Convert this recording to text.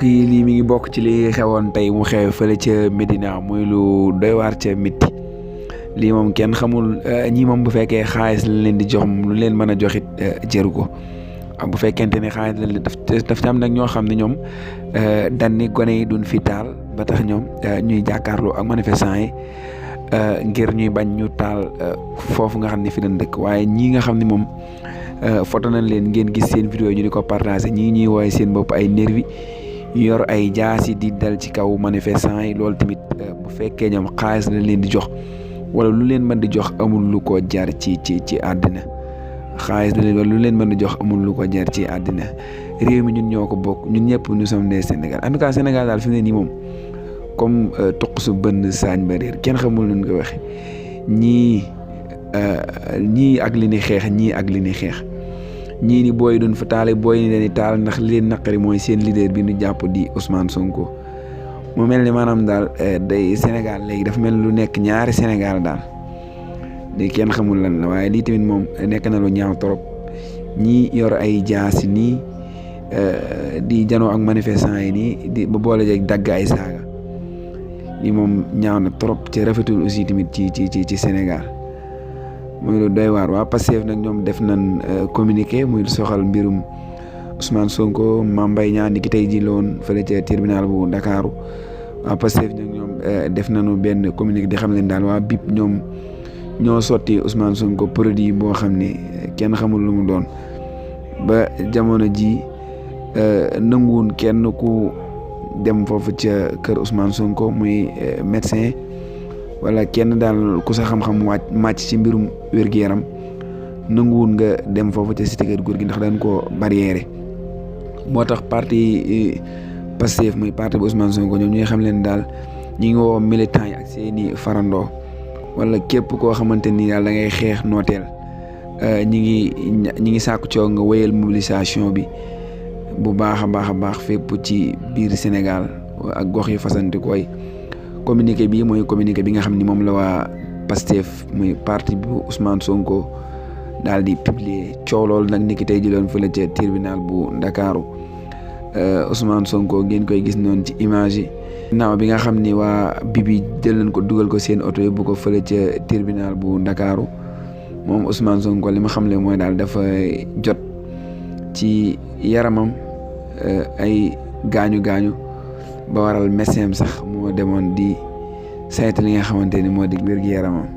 mbokk yi lii mi ngi bokk ci li xewoon tey mu xew fële ca Medina muy lu doy waar ca mitti lii moom kenn xamul ñii moom bu fekkee xaalis la leen di jox lu leen mën a joxit jëru ko bu fekkente ne xaalis la daf ci am nag ñoo xam ne ñoom dañ ni gone yi duñ fi taal ba tax ñoom ñuy jàkkaarloo ak manifestant yi ngir ñuy bañ ñu taal foofu nga xam ne fi lañ dëkk waaye ñii nga xam ne moom foto nañ leen ngeen gis seen vidéo ñu di ko partagé ñii ñuy wooye seen bopp ay nervi yor ay jaasi di dal ci kaw manifestant yi loolu tamit bu fekkee ñoom xaalis la leen di jox wala lu leen mën di jox amul lu ko jar ci àddina xaalis la leen wala lu leen mën di jox amul lu ko jar ci àddina réew mi ñun ñoo ko bokk ñun ñëpp nous sommes des Sénégal en tout cas Sénégal daal fi mu ne nii moom comme tuq su bënn saañ ba réer kenn xamul nuñ ko waxe ñii ak li ni xeex ñii ak li ni xeex ñii ni booy doon fa taale booy ni leen di taal ndax li leen naqari mooy seen leader bi ñu jàpp di Ousmane Sonko mu mel ni maanaam daal day Sénégal léegi dafa mel lu nekk ñaari Sénégal daal di kenn xamul lan la waaye lii tamit moom nekk na lu ñaaw trop ñii yor ay jaasi nii di janoo ak manifestant yi nii di ba boole jeeg dagg ay saaga lii moom ñaaw na trop ci rafetul aussi tamit ci Sénégal muy lu doy waar waa Pastef nag ñoom def nañ communiqué muy soxal mbirum Ousmane Sonko Mame Mbaye Niang ni ki tey ji loon fële ca tribunal bu Ndakaaru waa Pastef nag ñoom def nañu benn communiqué di xam leen daal waa BIP ñoom ñoo sotti Ousmane Sonko produit boo xam ne kenn xamul lu mu doon ba jamono ji nanguwun kenn ku dem foofu ca kër Ousmane Sonko muy médecin wala kenn daal ku sa xam-xam màcc ci mbirum wér-gu-yaram nanguwun nga dem foofu ca cité kër góor gi ndax dañ koo barrière moo tax parti Pastef muy parti bu Ousmane Sonko ñoom ñuy xam leen daal ñi ngi woo militant yi ak seeni farandoo wala képp koo xamante ni daal da ngay xeex nooteel ñi ngi sàkku coow nga wéyal mobilisation bi bu baax a baax fépp ci biir Sénégal ak gox yi fasanti koy communiqué bi mooy communiqué bi nga xam ni moom la waa Pastef muy parti bu Ousmane Sonko daal di publier coow loolu nag niki tey jëloon fële ca tribunal bu Ndakaaru Ousmane Sonko ngeen koy gis noonu ci image yi naaw bi nga xam ni waa bibi jël nañ ko dugal ko seen oto yi bu ko fële ca tribunal bu Ndakaaru moom Ousmane Sonko li ma xamle mooy daal dafa jot ci yaramam ay gaañu ba waral médecin sax moo demoon di saytu li nga xamante ni moo di wér-gu-yaramam